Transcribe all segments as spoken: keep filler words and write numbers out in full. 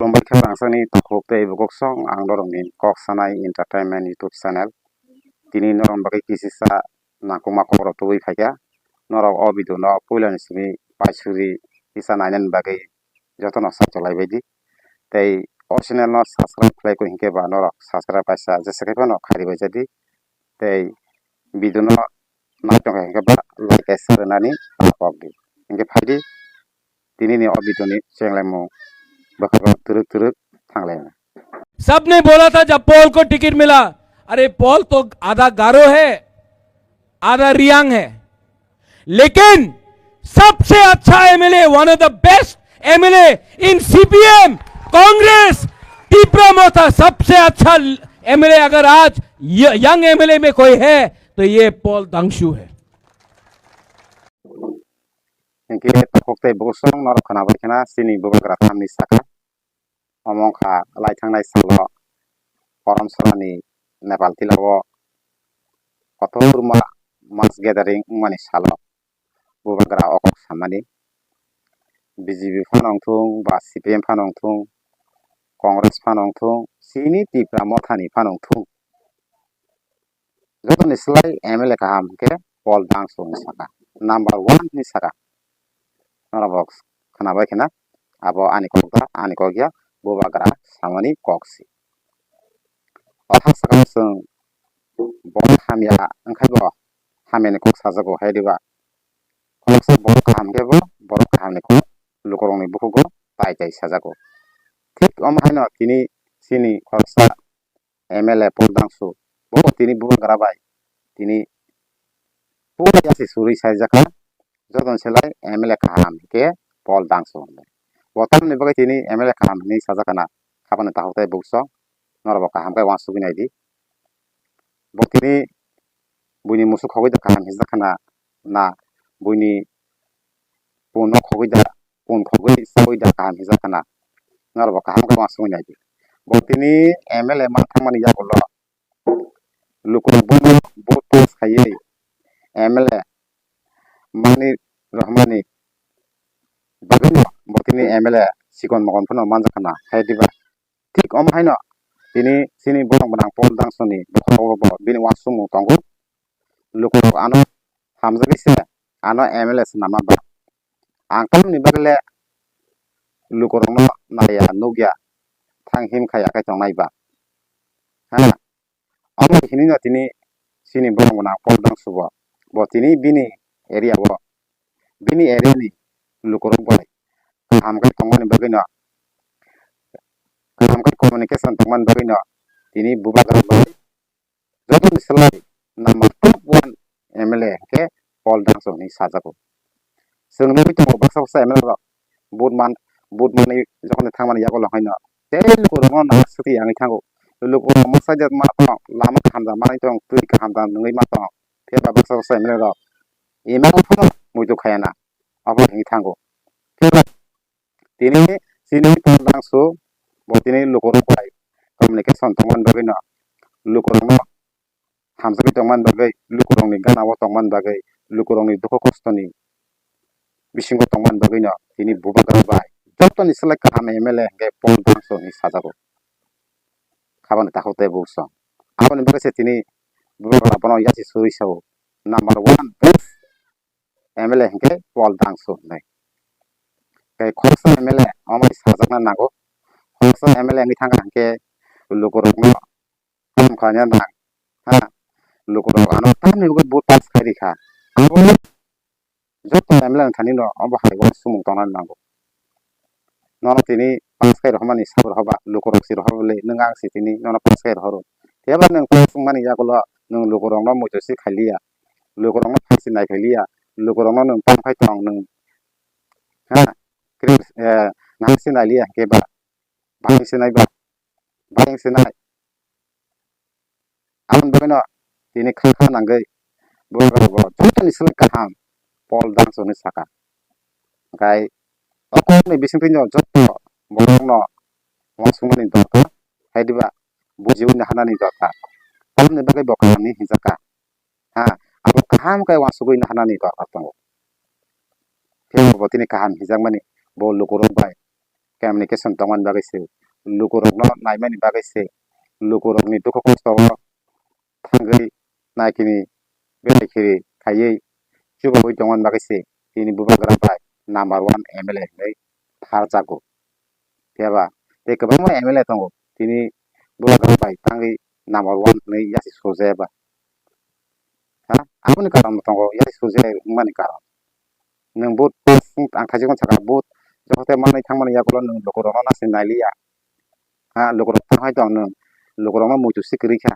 Khulumbai khe rangchakni takhuk tei bukhuk song, ang norokni kok sanai entertainment YouTube channel. Tini norokni bagwi kisisa nangkukma kokrok tubui phaikha. Norok o video no puilani simi paisuri kisa nainani bagwi jotono sachwlai baidi. Tei o channel no subscribe khlai kho hinkhe ba norok subscribe kaisa jesa khe phano khairi bai jadi. Tei video no nai tongkha hinkhe ba like kaisa rwnani ta kok di. Hinkhe phaidi. Tini ni o video ni chenglaimung bwkha bwkha twrwk twrwk thanglaimung. सबने बोला था जब पॉल को टिकट मिला, अरे पॉल तो आधा गारो है, आधा रियांग है, लेकिन सबसे अच्छा MLA, one of the best MLA in CPM, Congress, Tipra Motha, सबसे अच्छा एमएलए अगर आज यंग एमएलए में कोई है तो ये पॉल दांगशू है। Hinkhe takhuk tei bukhuk song norok khwnabai khna chini bubagra tamni saka. Omo wngkha lai thangnai salo Porom Sorani Nepal tila o kotorma mass gathering wngmani salo bubagra o kok samani. B J P phano wngthung ba C P M phano wngthung, Congress phano wngthung, chini Tipra Mothani phano wngthung. Jotoni slai M L A kaham hwnkhe Paul Dangsu hinwi saka, number one hinwi saka. Norok bo khwnabai khna, abo ani kok da, ani kok ya, bubagra samani kok si. O ha saka chwng borok hamya wngkhai bo hamyani kok sajago hai diba. Khoroksa borok kaham khe bo borok kahamni kok lukurokni bukhugo tai tai sajago. Thik omo haino tini chini khoroksa M L A Paul Dangsu, bo tini bubagra bai tini pura yasi surwi saijak kha, jotono se lai M L A kaham hwnkhe Paul Dangsu hwnwi. Bo tamoni bagwi tini M L A kaham hwnwi sajak khna, habani takhuk tei bukhuk song, norok bo kaham khe uansugwi nai di. Bo tini buini musuk khogwi da kaham hinjak khna, na buini pun no khogwi da, pun khogwi chaui da kaham hinjak khna, norok bo kaham khe uansugwi nai di. Bo tini M L A man thangmani yagulo lukurok bono vote pass khaiwi M L A manwi rohormani bagwino bo tini M L A chikon mokon phano manjak khna hai diba. Thik omo haino tini chini borok gwnang Paul Dangsu ni bokhorogo bo bini uansukmung tongo. Lukurok ano hamjagwi se ano M L A swnama ba. Ang tamoni bagwi le lukurokno naiya nukya thang himkha ya khe tongnai ba. Ha, omo hinwi no tini chini borok gwnang Paul Dangsu bo, bo tini bini area o, bini area ni lukurok bai kaham khe tongmani bagwi no, kaham khe communication tongmani bagwi no tini bubagra bai jotoni slai number top one M L A hwnkhe Paul Dangsu hinwi sajago. Chwng nugwi tongo baksa baksa M L A rok vote man, vote manwi jokhon thangmani yagulo haino tei lukurokno nahar swtwi yangwi thango. Lukurok mwsajak ma tong, lama kaham da manwi tong, twi kaham da nungwi ma tong. Phiya ba baksa baksa M L A rok imang phano muitu khayana, abo hinwi thango. Phiya ba tini chini Paul Dangsu bo tini lukurok bai communication tongmani bagwi no lukurokno hamjagwi tongmani bagwi, lukurokni gana o tongmani bagwi, lukurokni dukhu kostoni bisingo tongmani bagwi no tini bubagra bai jotoni slai kaham M L A hwnkhe Paul Dangsu hinwi sajago. Habani takhuk tei bukhuk song. Aboni bagwi se tini bubagra bono yasi surwi sao number one best M L A hwnkhe Paul Dangsu hinwi. Tei khoroksa M L A omo bai sajakna nango. Khoroksa M L A wngwi thangkha hwnkhe lukurokno kaham khlaina nang. Ha, lukurok ano tamni bagwi vote pass khai rikha. Abo joto M L A ni thani no obo hai uansukmung tongna nango. Nono tini pass khai rohormani sabo rohoba, lukurok si rohor le, nwng ang si tini nono pass khai rohoro. Phiya ba nwng pass wngmani yagulo nwng lukurokno muitu si khailiya, lukurokno phai si nai khailiya, lukurokno nwng tang phai tong nwng, ha, kre-, eh, nang si nai liya hwnkhe ba, bahai si nai ba, bahai si nai. Aboni bagwino tini kha kha nangwi bubagra bo jotoni slai kaham Paul Dangsu hinwi saka. Hwnkhe o kokni bisingtwino joto borokno uansukmani dorkar, hai diba bujiwi naharnani dorkar. Tamoni bagwi bo kaham hinwi hinjak kha. Ha, abo kaham khe uansugwi naharnani dorkar tongo. Phiya bo tini kaham hinjakmani bo lukurok bai communication tongmani bagwi se, lukurokno naimani bagwi se, lukurokni dukhu kosto o thangwi naikini berai khiri khaiwi chubaui tongmani bagwi se tini Bubagra bai number one M L A hinwi pharjago. Phiya ba tei kwbangma M L A tongo tini Bubagra bai tangwi number one hinwi yasi sujaya ba. Ha, aboni karon bo tongo, yari sujai wngmani karon. Nwng vote pass wng, ang thaisukno sakha, vote joto tei manwi thangmani yagulo nwng lukurokno nasing nailiya. Ha, lukurok tang hai tong nwng, lukurokno muitu si kwrwi kha.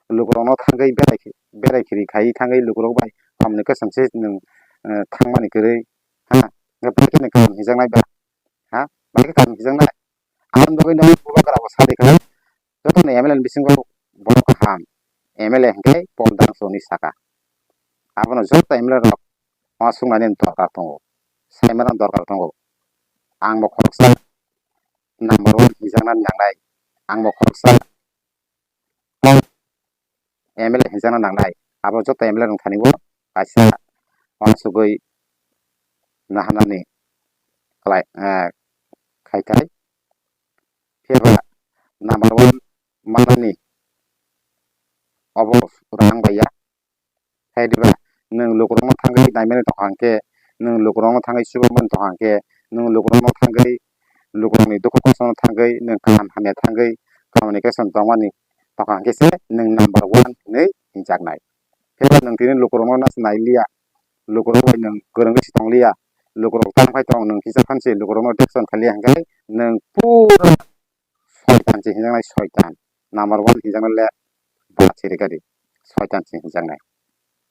Lukurokno thangwi berai khe, berai khiri khai thangwi lukurok bai communication se nwng, eh, thangmani kwrwi. Ha, nwng bai khe nwng karon hijaknai ba. Ha, bai khe karon hijaknai. Aboni bagwi no Bubagra bo sadi kha. Joto ni M L A ni bisingo borok kaham M L A hinkhe Paul Dangso hinwi sakha. Abono joto M L A rok uansuknani dorkar tongo, saimano dorkar tongo. Ang bo khoroksa number one hinjakna nangnai, ang bo khoroksa top M L A hinjakna nangnai. Abo joto M L A rok thani o kaisa uansugwi naharnani khlai, eh, khaitai. Phiya ba number one manani obo rang bai ya. Hai diba nwng lukurokno thangwi naimani tongkha hwnkhe, nwng lukurokno thangwi chubamani tongkha hwnkhe, nwng lukurokno thangwi lukurokni dukhu kostono thangwi nwng kaham hamya thangwi communication tongmani tongkha hwnkhe se nwng number one hinwi hinjaknai. Phiya ba nwng tini lukurokno nasing nailiya, lukurok bai nwng kwrwngwi se tongliya, lukurok tang phai tong nwng kisa phan se lukurokno attack khailiya hwnkhe nwng pura soitan se hinjaknai, soitan. Number one hinjaknai le ba chirikari, soitan se hinjaknai.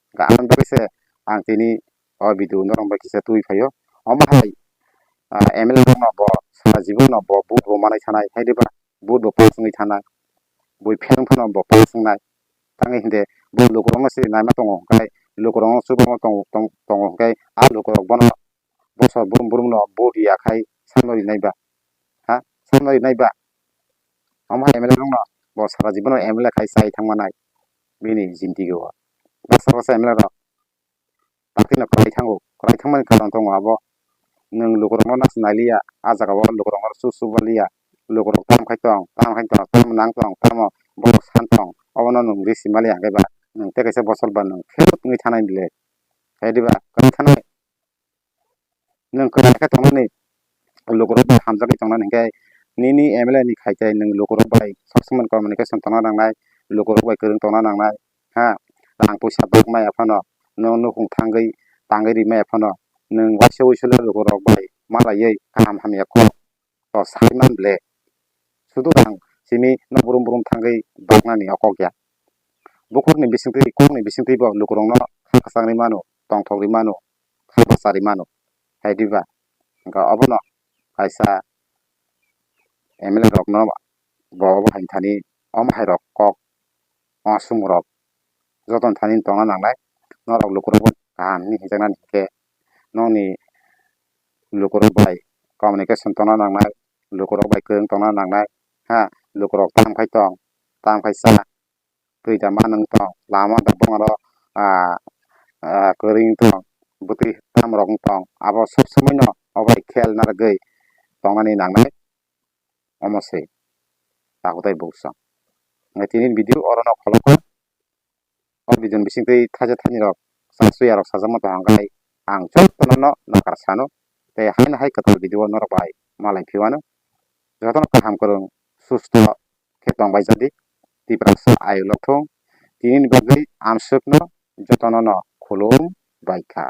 Ga ang bagwi se ang tini o video norok bai kisa twi phaio. Omo hai, ah, M L A rokno bo sara jibon no bo vote bo manai sanai, hai diba vote bo pass wngwi thanai, bui phel wng phano bo pass wngnai. Tangwi hinde bo lukurokno se naima tongo, hwnkhe lukurokno chubama tongo, tong-, tongo, hwnkhe a lukurok bono bosor brum brum no vote ya khai sanno rinai ba? Ha? Sanno rinai ba? Omo hai M L A rokno bo sara jibono M L A khai chai thangmanai bini jindigi o. Bwsa bwsa M L A rok party no kwlai thango, kwlai thangmani karon tongo abo. Nwng lukurokno nasing nailiya, a jaga o lukurokno su su baliya, lukurok tamo khai tong, tamo khai tong, tamo nang tong, tamo borok san tong, obono nwng risi maliya hwnkhe ba nwng tei kaisa bosor ba nwng fail wngwi thanai bile. Hai diba? Kwlai thanai. Nwng kwlai khe tongnani, lukurok bai hamjagwi tongnani hinkhe nini M L A ni khai khe nwng lukurok bai sob somoi communication tongna nangnai, lukurok bai kwrwng tongna nangnai, ha, rang puisa bak maya phano, nwng nukhung thangwi tangwi ri maya phano, nwng waisa uisu le lukurok bai malaiwi kaham hamya kok to sai man ble. Sudu rang simi no brum brum thangwi baknani o kok ya. Bukhukni bisingtwi, kokni bisingtwi bo lukurokno kha kwchang ri mano, tongthok ri mano, kha bwsa ri mano. Hai diba? Hwnkha obono kaisa M L A rokno bo obo hai thani omo hai rok kok, uansukmung rok joto ni thani tongna nangnai. Norok lukurok bo kaham hinwi hinjaknani hinkhe nokni lukurok bai communication tongna nangnai, lukurok bai kwrwng tongna nangnai, ha, lukurok tam khai tong, tam khai cha, twi da manwng tong, lama da bongaro, ah, ah, kwrwng tong, bwtwi tam rok tong, abo sob somoi no obo bai khel narwgwi tongnani nangnai, omo se takhuk tai buksong. Nai tini video oro no khologo. O video ni bisingtwi thaisa thaini rok chasuyarok sajakma tong hwnkhe ang jotono no nakar sano tei haino hai kwtal video norok bai malai phiwano. Jotono kaham kwrwng susto khe tongbai jadi. Tiprasa ayuk lokthung. Tinini bagwi amswkno jotono no khulum bai kha.